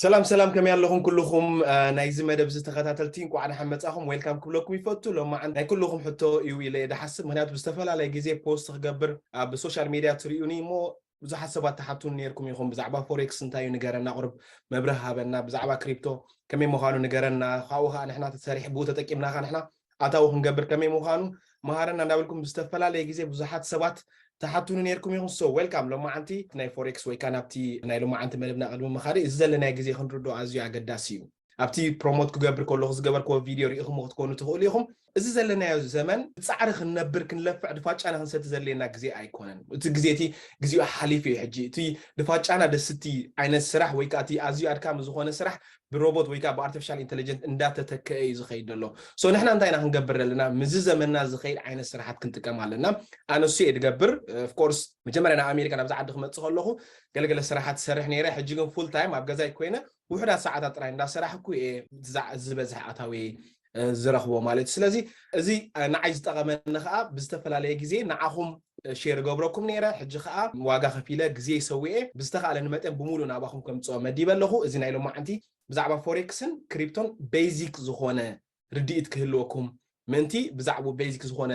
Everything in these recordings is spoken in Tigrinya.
ሰላም ሰላም፣ ከመይ ኣለኹም ኩልኹም? ናይዚ መደብ እዚ ተኸታተልቲ እንኳዕ ደሓን መጻኹም፣ ዌልካም ክብለኩም ይፈቱ። ሎማዓንቲ ናይ ኩልኹም ሕቶ እዩ ኢለ እየ ድሓስብ፣ ምክንያቱ ብዝተፈላለየ ግዜ ፖስት ክገብር ኣብ ሶሻል ሚድያ ትርእዩኒ እሞ ብዙሓት ሰባት ትሓቱኒ ነይርኩም ኢኹም፣ ብዛዕባ ፎሬክስ እንታይ እዩ ንገረና፣ ቁሩብ መብርሂ ሃበና፣ ብዛዕባ ክሪፕቶ ከመይ ምዃኑ ንገረና፣ ካብኡ ከዓ ንሕና ተሰሪሕ ብኡ ተጠቂምና ከዓ ንሕና ኣታዊ ክንገብር ከመይ ምዃኑ መሃረና እንዳበልኩም ብዝተፈላለየ ግዜ ብዙሓት ሰባት ትሓቱኒ ነይርኩም ኢኹም። So ዌልካም ሎማዓንቲ ናይ ፎሬክስ ወይ ከዓ ናብቲ ናይ ሎማዓንቲ መደብና ቅድሚ ምኻድ እዚ ዘለናዮ ግዜ ክንርዶ ኣዝዩ ኣገዳሲ እዩ። ኣብቲ ፕሮሞት ክገብር ከለኹ ዝገበርክዎ ቪድዮ ርኢኹም ክትኮኑ ትኽእሉ ኢኹም። እዚ ዘለናዮ ዘመን ብፃዕሪ ክንነብር ክንለፍዕ ድፋጫና ክንሰቲ ዘድልየና ግዜ ኣይኮነን። እቲ ግዜ እቲግዚኡ ሓሊፉ እዩ። ሕጂ እቲ ድፋጫና ደስቲ ዓይነት ስራሕ ወይ ከዓ እቲ ኣዝዩ ኣድካሚ ዝኾነ ስራሕ ብሮቦት ወይ ከዓ ብኣርቲፊሻል ኢንቴሊጀንት እንዳተተከአ እዩ ዝኸይድ ዘሎ። So ንሕና እንታይ ኢና ክንገብር ዘለና? ምዚ ዘመንና ዝኸይድ ዓይነት ስራሓት ክንጥቀም ኣለና። ኣነ እሱ እየ ድገብር። ኦፍኮርስ መጀመርያ ናብ ኣሜሪካ ናብዚ ዓዲ ክመፅእ ከለኹ ገለገለ ስራሓት ዝሰርሕ ነይረ። ሕጂ ግን ፉል ታይም ኣብ ገዛይ ኮይነ ውሑዳት ሰዓታት ጥራይ እንዳሰራሕኩ እየ ዝበዝሕ ኣታዊ ዝረኽቦ ማለት እዩ። ስለዚ እዚ ንዓይ ዝጠቐመኒ ከዓ ብዝተፈላለየ ግዜ ንዓኹም ሼር ገብረኩም ነይረ። ሕጂ ከዓ ዋጋ ከፊለ ግዜ ሰዊኤ ብዝተኻእለኒ መጠን ብምሉእ ናባኹም ከምፅኦ መዲበ ኣለኹ። እዚ ናይ ሎማዓንቲ ብዛዕባ ፎሬክስን ክሪፕቶን ቤዚክ ዝኾነ ርድኢት ክህልወኩም ምእንቲ ብዛዕባ ቤዚክ ዝኾነ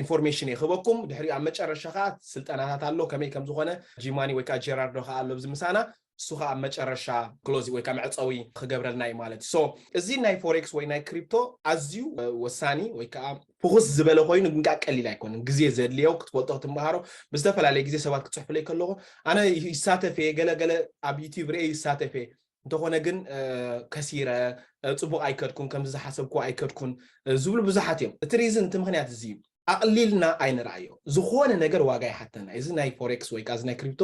ኢንፎርሜሽን እየ ክህበኩም። ድሕሪኡ ኣብ መጨረሻ ከዓ ስልጠናታት ኣሎ ከመይ ከም ዝኾነ ጂማኒ ወይ ከዓ ጀራርዶ ከዓ ኣሎ ኣብዚ ምሳና። እሱ ከዓ ኣብ መጨረሻ ክሎዝ ወይ ከዓ መዕፀዊ ክገብረልና እዩ ማለት እዩ። So እዚ ናይ ፎሬክስ ወይ ናይ ክሪፕቶ ኣዝዩ ወሳኒ ወይ ከዓ ፍኹስ ዝበለ ኮይኑ ግን ከዓ ቀሊል ኣይኮነን። ግዜ ዘድልዮ ክትፈልጦ ክትመሃሮ ብዝተፈላለየ ግዜ ሰባት ክፅሕፉለይ ከለኹ ኣነ ይሳተፍ እየ፣ ገለገለ ኣብ ዩቲዩብ ርኤ ይሳተፍ እየ፣ እንተኾነ ግን ከሲረ፣ ፅቡቅ ኣይከድኩን፣ ከምዚ ዝሓሰብኩ ኣይከድኩን ዝብሉ ብዙሓት እዮም። እቲ ሪዝን እቲ ምክንያት እዚ እዩ። ኣቕሊልና ኣይንርኣዮ። ዝኾነ ነገር ዋጋ ይሓተና። እዚ ናይ ፎሬክስ ወይ ከዓ እዚ ናይ ክሪፕቶ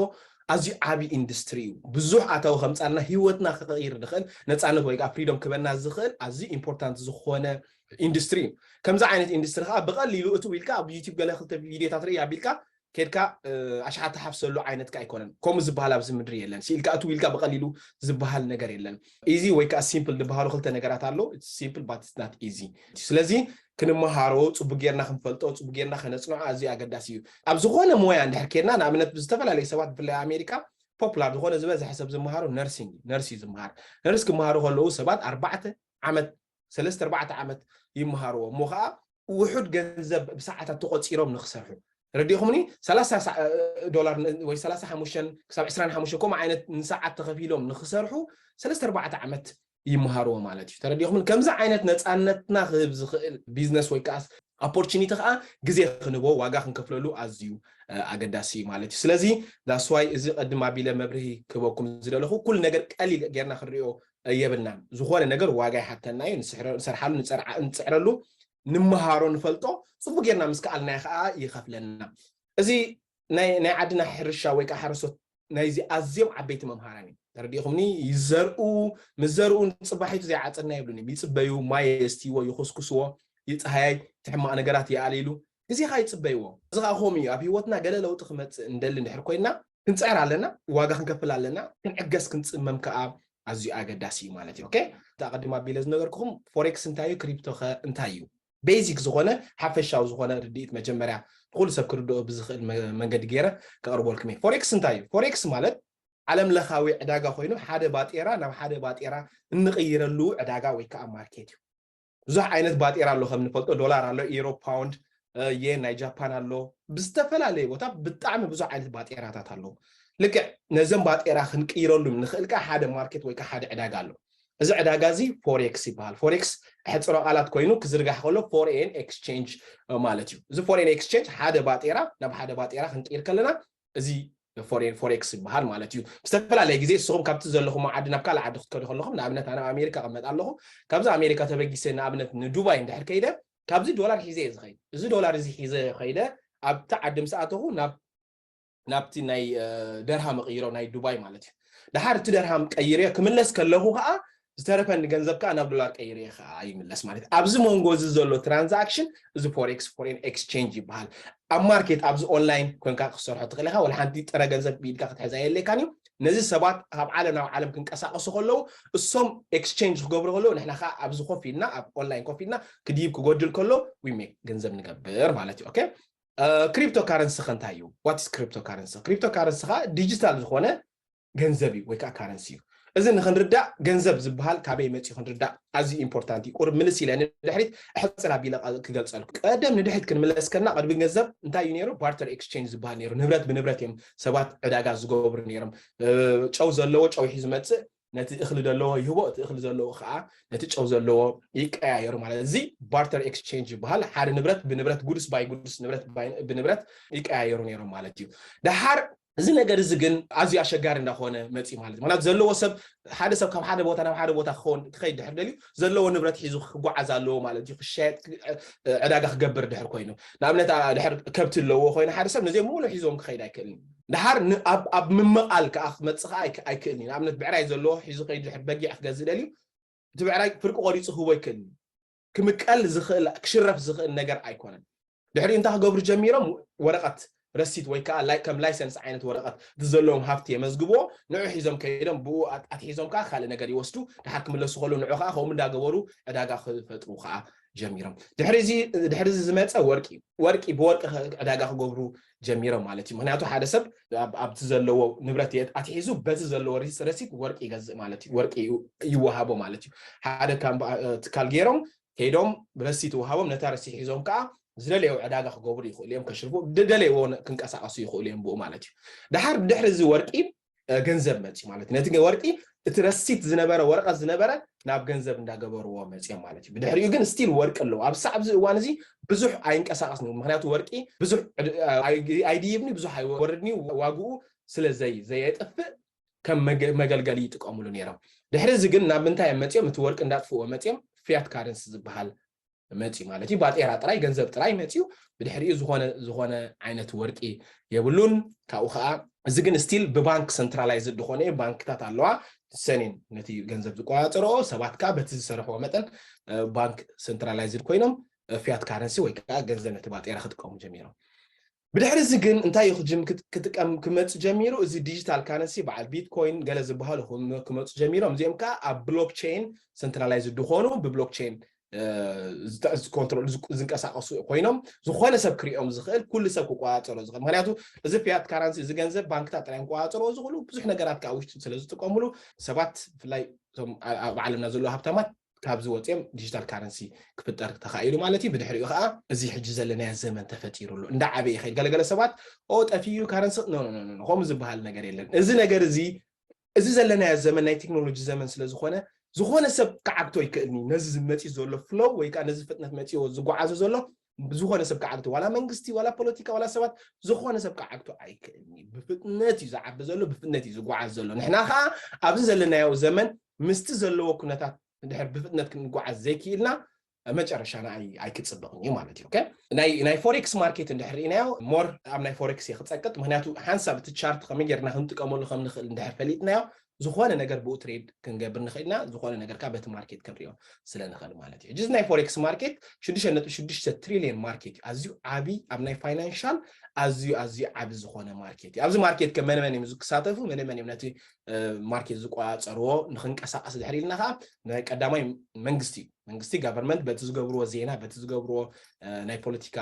ኣዝዩ ዓብዪ ኢንዱስትሪ እዩ። ብዙሕ ኣታዊ ከምፃልና ህይወትና ክቐይር ዝኽእል ነፃነት ወይ ከዓ ፍሪዶም ክበና ዝኽእል ኣዝዩ ኢምፖርታንት ዝኾነ ኢንዱስትሪ እዩ። ከምዚ ዓይነት ኢንዱስትሪ ከዓ ብቐሊሉ እትው ኢልካ ኣብ ዩቲብ ገለ ክልተ ቪዲዮታት ርኢ ኣቢልካ ኬድካ ኣሽሓት ትሓፍሰሉ ዓይነት ከ ኣይኮነን። ከምኡ ዝበሃል ኣብዚ ምድሪ የለን። ስኢልካ እትው ኢልካ ብቐሊሉ ዝበሃል ነገር የለን። ኢዚ ወይ ከዓ ሲምፕል ዝበሃሉ ክልተ ነገራት ኣሎ። ሲምፕል ባት ናት ኢዚ። ስለዚ ክንመሃሮ፣ ፅቡቅ ጌርና ክንፈልጦ፣ ፅቡቅ ጌርና ከነፅንዖ ኣዝዩ ኣገዳሲ እዩ። ኣብ ዝኾነ ሞያ እንድሕር ኬድና ንኣብነት ብዝተፈላለዩ ሰባት ብፍላይ ኣሜሪካ ፖፑላር ዝኾነ ዝበዝሐ ሰብ ዝመሃሮ ነርሲንግ ነርስ እዩ ዝመሃር። ነርስ ክመሃሩ ከለዉ ሰባት ኣርባዕተ ዓመት ሰለስተ ኣርባዕተ ዓመት ይመሃርዎ እሞ ከዓ ውሑድ ገንዘብ ብሰዓታት ተቆፂሮም ንክሰርሑ ረዲኹምኒ ሰላሳ ዶላር ወይ ሰላሳ ሓሙሽተ ክሳብ ዕስራን ሓሙሽተ ከምኡ ዓይነት ንሰዓት ተኸፊሎም ንክሰርሑ ሰለስተ ኣርባዕተ ዓመት ይመሃርዎ ማለት እዩ። ተረዲኹምን ከምዚ ዓይነት ነፃነትና ክህብ ዝኽእል ቢዝነስ ወይ ከዓ ኦፖርቹኒቲ ከዓ ግዜ ክንቦ ዋጋ ክንከፍለሉ ኣዝዩ ኣገዳሲ ማለት እዩ። ስለዚ that's why እዚ ቀድም ኣቢለ መብርሂ ክህበኩም ዝደለኹ ኩሉ ነገር ቀሊል ጌርና ክንሪኦ የብልናን። ዝኾነ ነገር ዋጋ ይሓተና እዩ። ንሰርሓሉ ንፅዕረሉ ንምሃሮ ንፈልጦ ፅቡቅ ጌርና ምስ ከኣልናዮ ከዓ ይኸፍለና። እዚ ናይ ዓድና ሕርሻ ወይ ከዓ ሓረስቶት ናይዚ ኣዝዮም ዓበይቲ መምሃራን እዩ። ተረዲኹምኒ? ይዘርኡ ምስ ዘርኡ ንፅባሒቱ ዘይዓፅድና የብሉን እዮም። ይፅበዩ፣ ማይ የስትይዎ፣ ይኹስኩስዎ፣ ይፀሃያይ፣ ትሕማቕ ነገራት ይኣልይሉ፣ ግዜ ከዓ ይፅበይዎ። እዚ ከዓ ከምኡ እዩ። ኣብ ህይወትና ገለ ለውጢ ክመፅእ እንደሊ እንድሕር ኮይና ክንፅዕር ኣለና፣ ዋጋ ክንከፍል ኣለና፣ ክንዕገስ ክንፅመም ከዓ ኣዝዩ ኣገዳሲ እዩ ማለት እዩ። ኦኬ፣ እቲ ኣቐድም ኣቢለ ዝነገርኩኹም ፎሬክስ እንታይ እዩ፣ ክሪፕቶ ከ እንታይ እዩ? ቤዚክ ዝኾነ ሓፈሻዊ ዝኾነ ርድኢት መጀመርያ ንኩሉ ሰብ ክርድኦ ብዝኽእል መንገዲ ገይረ ከቕርበልኩም እየ። ፎሬክስ እንታይ እዩ? ፎሬክስ ማለት ዓለም ለኻዊ ዕዳጋ ኮይኑ ሓደ ባጤራ ናብ ሓደ ባጤራ እንቕይረሉ ዕዳጋ ወይ ከዓ ማርኬት እዩ። ብዙሕ ዓይነት ባጤራ ኣሎ ከም ንፈልጦ ዶላር ኣሎ፣ ኢሮ፣ ፓውንድ፣ የን ናይ ጃፓን ኣሎ። ብዝተፈላለየ ቦታ ብጣዕሚ ብዙሕ ዓይነት ባጤራታት ኣለዉ። ልክዕ ነዘን ባጤራ ክንቅይረሉ ንኽእል ከዓ ሓደ ማርኬት ወይ ከዓ ሓደ ዕዳጋ ኣሎ። እዚ ዕዳጋ እዚ ፎሬክስ ይበሃል። ፎሬክስ ሕፅሮ ቃላት ኮይኑ ክዝርጋሕ ከሎ ፎሬን ኤክስቼንጅ ማለት እዩ። እዚ ፎሬን ኤክስቼንጅ ሓደ ባጤራ ናብ ሓደ ባጤራ ክንቅይር ከለና እዚ ፎሬን ፎሬክስ ይበሃል ማለት እዩ። ዝተፈላለየ ግዜ ንስኹም ካብቲ ዘለኹም ዓዲ ናብ ካልእ ዓዲ ክትከዱ ከለኹም ንኣብነት ኣነ ኣብ ኣሜሪካ እቐመጥ ኣለኹ። ካብዚ ኣሜሪካ ተበጊሰ ንኣብነት ንዱባይ እንድሕር ከይደ ካብዚ ዶላር ሒዘ እየ ዝኸይድ። እዚ ዶላር እዚ ሒዘ ከይደ ኣብቲ ዓዲ ምስ ኣተኹ ናብ ናብቲ ናይ ደርሃም እቕይሮ ናይ ዱባይ ማለት እዩ። ድሓር እቲ ደርሃም ቀይርዮ ክምለስ ከለኹ ከዓ ዝተረፈኒ ገንዘብ ከዓ ናብ ዶላር ቀይርዮ ከዓ ይምለስ ማለት እዩ። ኣብዚ መንጎ እዚ ዘሎ ትራንዛክሽን እዚ ፎሬክስ ፎሬን ኤክስቼንጅ ይበሃል። ኣብ ማርኬት ኣብዚ ኦንላይን ኮንካ ክሰርሖ ትኽእል ኢኻ። ወላ ሓንቲ ጥረ ገንዘብ ብኢድካ ክትሕዛ የድልየካን እዩ። ነዚ ሰባት ካብ ዓለም ናብ ዓለም ክንቀሳቀሱ ከለዉ እሶም ኤክስቼንጅ ክገብሩ ከለዉ ንሕና ከዓ ኣብዚ ኮፍ ኢልና ኣብ ኦንላይን ኮፍ ኢልና ክድይብ ክጎድል ከሎ ዊሜክ ገንዘብ ንገብር ማለት እዩ። ኦኬ፣ ክሪፕቶ ካረንሲ ከ እንታይ እዩ? What is cryptocurrency? ክሪፕቶ ካረንሲ ከዓ ዲጂታል ዝኾነ ገንዘብ እዩ ወይ ከዓ ካረንሲ እዩ። እዚ ንክንርዳእ ገንዘብ ዝበሃል ካበይ መፅኡ ክንርዳእ ኣዝዩ ኢምፖርታንት እዩ። ቁርብ ምልስ ኢለ ንድሕሪት ሕፅር ኣቢለ ክገልፀልኩ። ቀደም ንድሕሪት ክንምለስ ከና ቅድሚ ገንዘብ እንታይ እዩ ነይሩ? ባርተር ኤክስቼንጅ ዝበሃል ነይሩ። ንብረት ብንብረት እዮም ሰባት ዕዳጋ ዝገብሩ ነይሮም። ጨው ዘለዎ ጨው ሒዙ መፅእ፣ ነቲ እኽሊ ዘለዎ ይህቦ፣ እቲ እኽሊ ዘለዎ ከዓ ነቲ ጨው ዘለዎ ይቀያየሩ ማለት። እዚ ባርተር ኤክስቼንጅ ይበሃል። ሓደ ንብረት ብንብረት፣ ጉድስ ባይ ጉድስ፣ ንብረት ብንብረት ይቀያየሩ ነይሮም ማለት እዩ። ደሓር እዚ ነገር እዚ ግን ኣዝዩ ኣሸጋሪ እንዳኾነ መፂ ማለት እዩ። ምክንያቱ ዘለዎ ሰብ፣ ሓደ ሰብ ካብ ሓደ ቦታ ናብ ሓደ ቦታ ክኸውን ክኸይድ ድሕር ደልዩ ዘለዎ ንብረት ሒዙ ክጓዓዝ ኣለዎ ማለት እዩ። ክሸየጥ ዕዳጋ ክገብር ድሕር ኮይኑ፣ ንኣብነት ድሕር ከብቲ ኣለዎ ኮይኑ ሓደ ሰብ ነዚኦም ሙሉ ሒዞም ክኸይድ ኣይክእልን። ድሓር ኣብ ምምቓል ከዓ ክመፅእ ከዓ ኣይክእልን እዩ። ንኣብነት ብዕራይ ዘለዎ ሒዙ ከይድ ድሕር በጊዕ ክገዝእ ደልዩ፣ እቲ ብዕራይ ፍርቂ ቆሪፁ ክህቦ ኣይክእልን። ክምቀል ዝኽእል ክሽረፍ ዝኽእል ነገር ኣይኮነን። ድሕሪኡ እንታይ ክገብሩ ጀሚሮም? ወረቐት ረሲት ወይ ከዓ ከም ላይሰንስ ዓይነት ወረቐት እቲ ዘለዎም ሃፍቲ የመዝግብዎ። ንዑ ሒዞም ከይዶም ብኡ ኣትሒዞም ከዓ ካልእ ነገር ይወስዱ። ድሓር ክምለሱ ከለዉ ንዑ ከዓ ከምኡ እንዳገበሩ ዕዳጋ ክፈጥሩ ከዓ ጀሚሮም። ድሕሪ እዚ ዝመፀ ወርቂ እዩ። ወርቂ ብወርቂ ዕዳጋ ክገብሩ ጀሚሮም ማለት እዩ። ምክንያቱ ሓደ ሰብ ኣብቲ ዘለዎ ንብረት ኣትሒዙ በቲ ዘለዎ ረሲት ወርቂ ይገዝእ ማለት እዩ። ወርቂ ይወሃቦ ማለት እዩ። ሓደ ትካል ገይሮም ከይዶም ረሲት ወሃቦም፣ ነታ ረሲት ሒዞም ከዓ ዝደለየው ዕዳጋ ክገብሩ ይኽእሉ እዮም፣ ከሽርፉ ዝደለየዎ ክንቀሳቀሱ ይኽእሉ እዮም ብኡ ማለት እዩ። ድሓር ብድሕሪ እዚ ወርቂ ገንዘብ መፅዩ ማለት እዩ። ነቲ ወርቂ እቲ ረሲት ዝነበረ ወረቐት ዝነበረ ናብ ገንዘብ እንዳገበርዎ መፅዮም ማለት እዩ። ብድሕሪኡ ግን ስቲል ወርቂ ኣለዎ። ኣብ ሳዕ ኣብዚ እዋን እዚ ብዙሕ ኣይንቀሳቀስን እዩ። ምክንያቱ ወርቂ ብዙሕ ኣይድይብኒ ብዙሕ ኣይወርድኒ ዋግኡ ስለ ዘይ ዘየጥፍእ ከም መገልገሊ ይጥቀምሉ ነይሮም። ድሕሪ እዚ ግን ናብ ምንታይ እዮም መፅዮም? እቲ ወርቂ እንዳጥፍዎ መፅዮም ፊያት ካረንሲ ዝበሃል መፅዩ ማለት እዩ። ባጤራ ጥራይ ገንዘብ ጥራይ መፅዩ። ብድሕሪኡ ዝኾነ ዝኾነ ዓይነት ወርቂ የብሉን። ካብኡ ከዓ እዚ ግን ስቲል ብባንክ ሰንትራላይዝድ ዝኾነ እዩ። ባንክታት ኣለዋ። ሰኔን ነቲ ገንዘብ ዝቆፃፀርኦ ሰባት ከዓ በቲ ዝሰርሕዎ መጠን ባንክ ሰንትራላይዝድ ኮይኖም ፊያት ካረንሲ ወይ ከዓ ገንዘብ ነቲ ባጤራ ክጥቀሙ ጀሚሮም። ብድሕሪ እዚ ግን እንታይ እዩ ክጥቅም ክመፅ ጀሚሩ? እዚ ዲጂታል ካረንሲ በዓል ቢትኮይን ገለ ዝበሃሉ ክመፁ ጀሚሮም። እዚኦም ከዓ ኣብ ብሎክቸይን ሰንትራላይዝድ ዝኾኑ ብብሎክቸይን ኮንትሮል ዝንቀሳቀሱ ኮይኖም ዝኾነ ሰብ ክሪኦም ዝኽእል ኩሉ ሰብ ክቆፃፀሮ ዝኽእል። ምክንያቱ እዚ ፊያት ካረንሲ እዚ ገንዘብ ባንክታት ጥራይ ክቆፃፀርዎ ዝኽእሉ ብዙሕ ነገራት ከዓ ውሽጢ ስለ ዝጥቀምሉ ሰባት ብፍላይ ኣብ ዓለምና ዘለዉ ሃብታማት ካብዚ ወፂኦም ዲጂታል ካረንሲ ክፍጠር ተኻኢሉ ማለት እዩ። ብድሕሪኡ ከዓ እዚ ሕጂ ዘለናዮ ዘመን ተፈጢሩ ኣሎ። እንዳ ዓበየ ይኸይድ። ገለገለ ሰባት ኦ ጠፊኡ ካረንሲ ኖ ኖ ኖ ከምኡ ዝበሃል ነገር የለን። እዚ ነገር እዚ እዚ ዘለናዮ ዘመን ናይ ቴክኖሎጂ ዘመን ስለ ዝኾነ ዝኾነ ሰብ ክዓግቶ ይክእልኒ። ነዚ ዝመፂ ዘሎ ፍሎው ወይ ከዓ ነዚ ፍጥነት መፂዎ ዝጓዓዞ ዘሎ ዝኾነ ሰብ ክዓግቶ፣ ዋላ መንግስቲ ዋላ ፖለቲካ ዋላ ሰባት፣ ዝኾነ ሰብ ክዓግቶ ኣይክእልኒ። ብፍጥነት እዩ ዝዓቢ ዘሎ፣ ብፍጥነት እዩ ዝጓዓዝ ዘሎ። ንሕና ከዓ ኣብዚ ዘለናዮ ዘመን ምስቲ ዘለዎ ኩነታት እንድሕር ብፍጥነት ክንጓዓዝ ዘይክኢልና መጨረሻና ኣይክፅብቕን እዩ ማለት እዩ። ናይ ፎሬክስ ማርኬት እንድሕር ርኢናዮ ሞር ኣብ ናይ ፎሬክስ እየ ክፀቅጥ። ምክንያቱ ሓንሳብ እቲ ቻርት ከመይ ጌርና ክንጥቀመሉ ከም ንኽእል እንድሕር ፈሊጥናዮ ዝኾነ ነገር ብኡ ትሬድ ክንገብር ንኽእልና፣ ዝኾነ ነገር ከዓ በቲ ማርኬት ክንሪኦ ስለ ንኽእል ማለት እዩ። ሕጂ ናይ ፎሬክስ ማርኬት ሽዱሽተ ነጥቢ ሽዱሽተ ትሪሊየን ማርኬት እዩ። ኣዝዩ ዓብዪ ኣብ ናይ ፋይናንሻል ኣዝዩ ኣዝዩ ዓቢ ዝኾነ ማርኬት እዩ። ኣብዚ ማርኬት ከ መነ መን እዮም ክሳተፉ? መነ መን እዮም ነቲ ማርኬት ዝቆፃፀርዎ? ንክንቀሳቀስ ድሕሪ ኢልና ከዓ ናይ ቀዳማይ መንግስቲ እዩ። መንግስቲ ጋቨርንመንት በቲ ዝገብርዎ ዜና በቲ ዝገብርዎ ናይ ፖለቲካ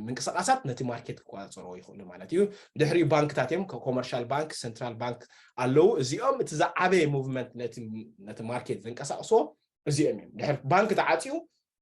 ምንቅስቃሳት ነቲ ማርኬት ክቆፃፀርዎ ይኽእሉ ማለት እዩ። ድሕሪኡ ባንክታት እዮም። ኮመርሻል ባንክ፣ ሰንትራል ባንክ ኣለዉ። እዚኦም እቲ ዝዓበየ ሙቭመንት ነቲ ማርኬት ዘንቀሳቅስዎ እዚኦም እዮም። ድሕር ባንክ ተዓፅዩ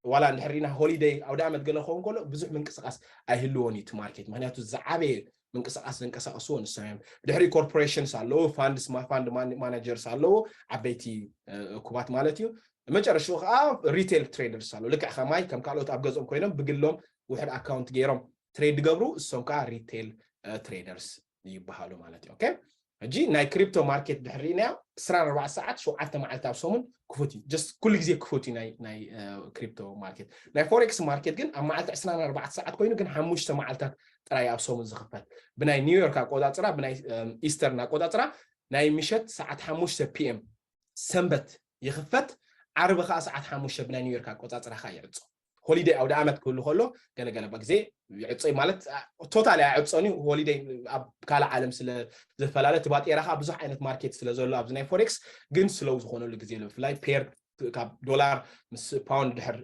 ዋላ እንድሕር ሪና ሆሊደይ ኣውደ ዓመት ገለ ክኸውን ከሎ ብዙሕ ምንቅስቃስ ኣይህልዎን እዩ እቲ ማርኬት። ምክንያቱ ዝዓበየ ምንቅስቃስ ዘንቀሳቀስዎ ንሶም እዮም። ድሕሪ ኮርፖሬሽንስ ኣለዉ፣ ፋንድስ ማ- ፋንድ ማን- ማናጀርስ ኣለዉ፣ ዓበይቲ እ፣ እኩባት ማለት እዩ። መጨረሽኡ ከዓ ሪቴል ትሬደርስ ኣለዉ። ልክዕ ከማይ ከም ካልኦት ኣብ ገዝኦም ኮይኖም ብግሎም ውሕድ ኣካውንት ገይሮም ትሬድ ዝገብሩ እሶም ከዓ ሪቴል እ፣ ትሬደርስ ይበሃሉ ማለት እዩ። ኦኬ፣ ሕጂ ናይ ክሪፕቶ ማርኬት ድሕሪ ሪእናዮ ዕስራን ኣርባዕተ ሰዓት ሸውዓተ መዓልቲ ኣብ ሰሙን ክፉት እዩ። ጀስት ኩሉ ግዜ ክፉት እዩ ናይ ናይ ክሪፕቶ ማርኬት። ናይ ፎሬክስ ማርኬት ግን ኣብ መዓልቲ ዕስራን ኣርባዕተ ሰዓት ኮይኑ ግን ሓሙሽተ መዓልታት ጥራይ ኣብ ሰሙን ዝኽፈት። ብናይ ኒውዮርክ ኣቆፃፅራ፣ ብናይ ኢስተርን ኣቆፃፅራ ናይ ምሸት ሰዓት ሓሙሽተ ፒኤም ሰንበት ይኽፈት። ዓርቢ ከዓ ሰዓት ሓሙሽተ ብናይ ኒውዮርክ ኣቆፃፅራ ከዓ ይዕፆ። ሆሊደይ ኣውደ ዓመት ክህሉ ከሎ ገለገለ ግዜ ይዕፀ ማለት ቶታሊ ኣይዕፀን እዩ። ሆሊደይ ኣብ ካልእ ዓለም ስለ ዝፈላለ እቲ ባጤራ ከዓ ብዙሕ ዓይነት ማርኬት ስለ ዘሎ ኣብዚ ናይ ፎሬክስ ግን ስለው ዝኾነሉ ግዜ ኣሎ። ብፍላይ ፔር ካብ ዶላር ምስ ፓውንድ ድሕር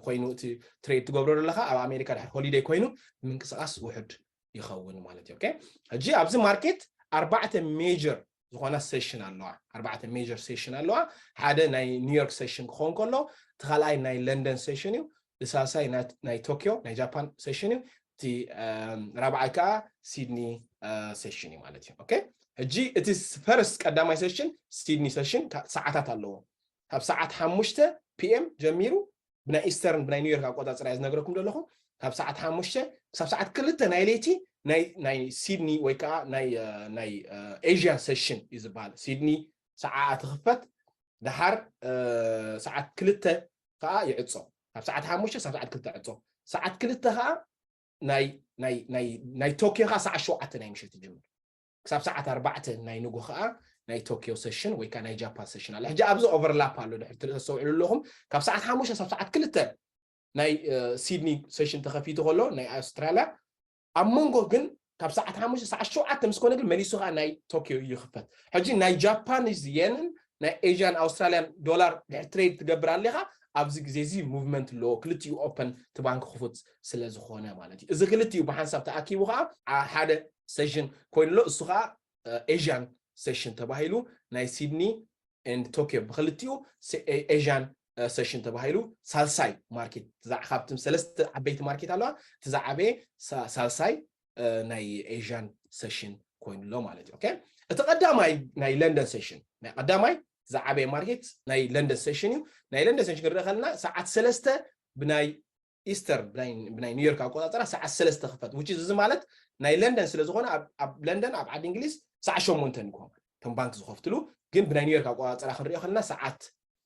ኮይኑ እቲ ትሬድ ትገብሮ ዘለካ ኣብ ኣሜሪካ ድሕር ሆሊደይ ኮይኑ ምንቅስቃስ ውሕድ ይኸውን ማለት እዩ። ኦኬ፣ ሕጂ ኣብዚ ማርኬት ኣርባዕተ ሜጀር ዝኾና session ኣለዋ። ኣርባዕተ major session ኣለዋ። ሓደ ናይ ኒውዮርክ session ክኸውን ከሎ፣ እቲ ካልኣይ ናይ ለንደን session እዩ። እቲ ሳልሳይ ናይ ቶኪዮ ናይ ጃፓን session እዩ። እቲ ራብዓይ ከዓ ሲድኒ session እዩ ማለት እዩ። ኦኬ፣ ሕጂ እቲ ፈርስት ቀዳማይ session ሲድኒ session ሰዓታት ኣለዎ። ካብ ሰዓት ሓሙሽተ ፒኤም ጀሚሩ፣ ብናይ ኢስተርን ብናይ ኒውዮርክ ኣቆፃፅራ እየ ዝነግረኩም ዘለኹ። ካብ ሰዓት ሓሙሽተ ክሳብ ሰዓት ክልተ ናይ ለይቲ ናይ ሲድኒ ወይ ከዓ ናይ ኤዥያን ሴሽን እዩ ዝበሃል። ሲድኒ ሰዓኣ ትኽፈት፣ ደሓር ሰዓት ክልተ ከዓ ይዕፆ። ካብ ሰዓት ሓሙሽተ ክሳብ ሰዓት ክልተ ይዕፆ። ሰዓት ክልተ ከዓ ናይ ቶኪዮ ከዓ ሰዓት ሸውዓተ ናይ ምሸት ይጅምር። ክሳብ ሰዓት ኣርባዕተ ናይ ንጎ ከዓ ናይ ቶኪዮ ሴሽን ወይ ከዓ ናይ ጃፓን ሴሽን ኣሎ። ሕጂ ኣብዚ ኦቨርላፕ ኣሎ፣ ድሕሪ ተስተውዕሉ ኣለኹም። ካብ ሰዓት ሓሙሽተ ክሳብ ሰዓት ክልተ ናይ ሲድኒ ሴሽን ተኸፊቱ ከሎ፣ ናይ ኣውስትራልያ ኣብ መንጎ ግን ካብ ሰዓት ሓሙሽተ ሰዓት ሸውዓተ ምስ ኮነ ግን መሊሱ ከዓ ናይ ቶኪዮ ይኽፈት። ሕጂ ናይ ጃፓኒዝ የንን ናይ ኤዥያን ኣውስትራልያን ዶላር ድሕሪ ትሬድ ትገብር ኣለኻ፣ ኣብዚ ግዜ እዚ ሙቭመንት ኣለዎ። ክልቲኡ ኦፐን፣ እቲ ባንክ ክፉት ስለ ዝኾነ ማለት እዩ። እዚ ክልቲኡ ብሓንሳብ ተኣኪቡ ከዓ ሓደ ሴሽን ኮይኑ ኣሎ። እሱ ከዓ ኤዥያን ሴሽን ተባሂሉ፣ ናይ ሲድኒ ኤንድ ቶኪዮ ብክልቲኡ ኤዥያን ሴሽን ተባሂሉ። ሳልሳይ ማርኬት፣ ካብቲ ሰለስተ ዓበይቲ ማርኬት ኣለዋ፣ እቲ ዝዓበየ ሳልሳይ ናይ ኤዥያን ሴሽን ኮይኑ ኣሎ ማለት እዩ። ኦኬ፣ እቲ ቀዳማይ ናይ ለንደን ሴሽን፣ ናይ ቀዳማይ ዝዓበየ ማርኬት ናይ ለንደን ሴሽን እዩ። ናይ ለንደን ሴሽን ክንርኢ ከለና ሰዓት ሰለስተ ብናይ ኢስተር፣ ብናይ ኒውዮርክ ኣቆፃፅራ ሰዓት ሰለስተ ክፈት። እዚ ማለት ናይ ለንደን ስለ ዝኾነ፣ ኣብ ለንደን፣ ኣብ ዓዲ እንግሊዝ ሰዓት ሸሞንተ ንግሆ እቶም ባንክ ዝኸፍትሉ፣ ግን ብናይ ኒውዮርክ ኣቆፃፅራ ክንሪኦ ከለና ሰዓት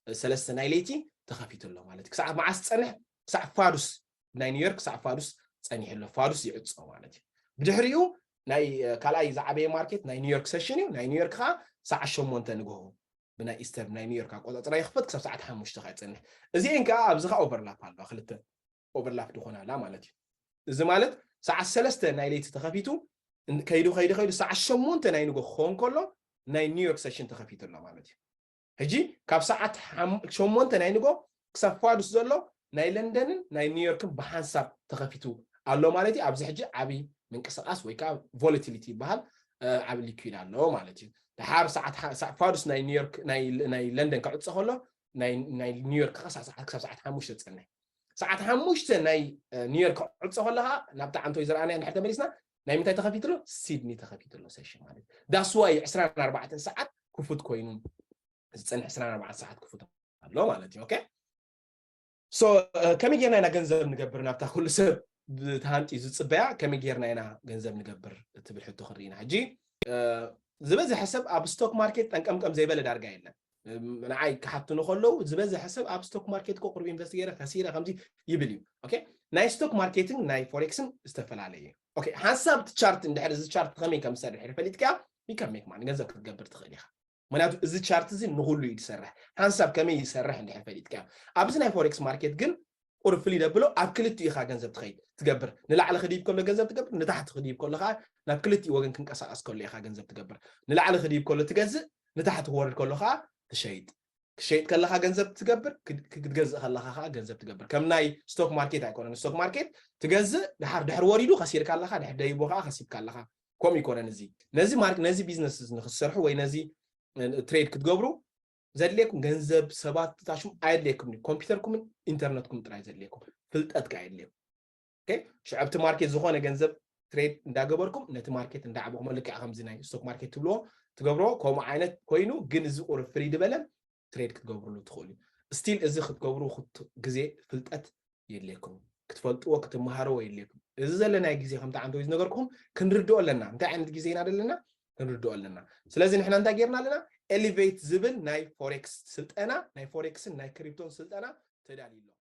ሰለስተ ናይ ለይቲ ተኸፊቱ ኣሎ ማለት እዩ። ክሳዕ መዓስ ዝፀንሕ? ክሳዕ ፋዱስ፣ ናይ ኒውዮርክ ክሳዕ ፋዱስ ፀኒሑ ኣሎ። ፋዱስ ይዕፆ ማለት እዩ። ብድሕሪኡ ናይ ካልኣይ ዝዓበየ ማርኬት ናይ ኒውዮርክ ሴሽን እዩ። ናይ ኒውዮርክ ከዓ ሰዓት ሸሞንተ ንግሆ ብናይ ኢስተር፣ ብናይ ኒውዮርክ ኣቆፃፅራ ይኽፈት፣ ክሳብ ሰዓት ሓሙሽተ ከዓ ይፀንሕ። እዚኤን ከዓ ኣብዚ ከዓ ኦቨርላፕ ኣለዋ፣ ክልተ ኦቨርላፕ ዝኾና ኣላ ማለት እዩ። እዚ ማለት ሰዓት ሰለስተ ናይ ለይቲ ተኸፊቱ ከይዱ ከይዱ ከይዱ ሰዓት ሸሞንተ ናይ ንጎ ክኸውን ከሎ ናይ ኒውዮርክ ሴሽን ተኸፊቱ ኣሎ ማለት እዩ። ሕጂ ካብ ሰዓት ሸሞንተ ናይ ንጎ ክሳብ ፋዱስ ዘሎ ናይ ለንደንን ናይ ኒውዮርክን ብሓንሳብ ተኸፊቱ ኣሎ ማለት እዩ። ኣብዚ ሕጂ ዓብዪ ምንቅስቃስ ወይ ከዓ ቮለቲሊቲ ይበሃል፣ ዓብዪ ሊኩዊድ ኣሎ ማለት እዩ። ድሓር ፋዱስ ናይ ኒውዮርክ፣ ናይ ለንደን ክዕፀ ከሎ ናይ ኒውዮርክ ከዓ ክሳብ ሰዓት ሓሙሽተ ዝፀንሕ። ሰዓት ሓሙሽተ ናይ ኒውዮርክ ክዕፀ ከለካ ናብታ ዓንቶ ዝረኣናዮ እንድሕር ተመሊስና፣ ናይ ምንታይ ተኸፊትሎ? ሲድኒ ተኸፊትሎ ሴሽን ማለት እዩ። ዳስዋይ ዕስራን ኣርባዕተን ሰዓት ክፉት ኮይኑ ዝፀንሕ፣ ዕስራን ኣርባዕተን ሰዓት ክፉት ኣሎ ማለት እዩ። ኦኬ፣ ሶ ከመይ ጌርና ኢና ገንዘብ ንገብር? ናብታ ኩሉ ሰብ ብተሃንጢ ዝፅበያ ከመይ ጌርና ኢና ገንዘብ ንገብር እትብል ሕቶ ክንርኢ ኢና። ሕጂ ዝበዝሐ ሰብ ኣብ ስቶክ ማርኬት ጠንቀምቀም ዘይበለ ዳርጋ የለን። ንዓይ ክሓትኑ ከለዉ ዝበዝሐ ሰብ ኣብ ስቶክ ማርኬት እኮ ቁሩብ ኢንቨስት ገይረ ከሲረ ከምዚ ይብል እዩ። ኦኬ፣ ናይ ስቶክ ማርኬትን ናይ ፎሬክስን ዝተፈላለየ እዩ። ኦኬ፣ ሓንሳብ እቲ ቻርት እንድሕር፣ እዚ ቻርት ከመይ ከም ዝሰርሕ ፈሊጥካ፣ you can make money፣ ገንዘብ ክትገብር ትኽእል ኢኻ። ምክንያቱ እዚ ቻርት እዚ ንኹሉ እዩ ዝሰርሕ። ሓንሳብ ከመይ ይሰርሕ እንድሕር ፈሊጥካ፣ ኣብዚ ናይ ፎሬክስ ማርኬት ግን ቁሩብ ፍልይ ደብሎ፣ ኣብ ክልቲኡ ኢኻ ገንዘብ ትኸይድ ትገብር። ንላዕሊ ክድይብ ከሎ ገንዘብ ትገብር፣ ንታሕቲ ክድይብ ከሎ ከዓ ናብ ክልቲኡ ወገን ክንቀሳቀስ ከሎ ኢኻ ገንዘብ ትገብር። ንላዕሊ ክድይብ ከሎ ትገዝእ፣ ንታሕቲ ክወርድ ከሎ ከዓ ትሸይጥ። ክሸይጥ ከለኻ ገንዘብ ትገብር፣ ክድ-፣ ክትገዝእ ከለኻ ከዓ ገንዘብ ትገብር። ከም ናይ ስቶክ ማርኬት ኣይኮነን። ስቶክ ማርኬት ትገዝእ፣ ድሓር ድሕር ወሪዱ ከሲርካ ኣለኻ፣ ድሕር ደይቡ ከዓ ከሲብካ ኣለኻ። ከምኡ ይኮነን። እዚ ነዚ ማርክ-፣ ነዚ ቢዝነስ እዚ ንክትሰርሑ ወይ ነዚ ትሬድ ክትገብሩ ዘድልየኩም ገንዘብ፣ ሰባት ታሽም ኣየድልየኩም እዩ። ኮምፒውተርኩምን ኢንተርነትኩም ጥራይ ዘድልየኩም፣ ፍልጠት ከኣ የድልየኩም። ኦኬ፣ ሽዑ ኣብቲ ማርኬት ዝኾነ ገንዘብ ትሬድ እንዳገበርኩም ነቲ ማርኬት እንዳዕበኹም፣ ልክዕ ከምዚ ናይ ስቶክ ማርኬት ትብልዎ ትገብርዎ ከምኡ ዓይነት ኮይኑ፣ ግን እዚ ቁሩብ ፍልይ ዝበለን ትሬድ ክትገብርሉ ትኽእሉ እዩ። ስቲል እዚ ክትገብሩ ክት-፣ ግዜ፣ ፍልጠት የድልየኩም፣ ክትፈልጥዎ ክትመሃርዎ የድልየኩም። እዚ ዘለናዮ ግዜ ከምቲ ዓንተወይ ዝነገርኩም ክንርድኦ ኣለና። እንታይ ዓይነት ግዜ ኢና ዘለና ክንርድኦ ኣለና። ስለዚ ንሕና እንታይ ጌርና ኣለና? ኤሊቬት ዝብል ናይ ፎሬክስ ስልጠና፣ ናይ ፎሬክስን ናይ ክሪፕቶን ስልጠና ተዳልዩ ኣሎ።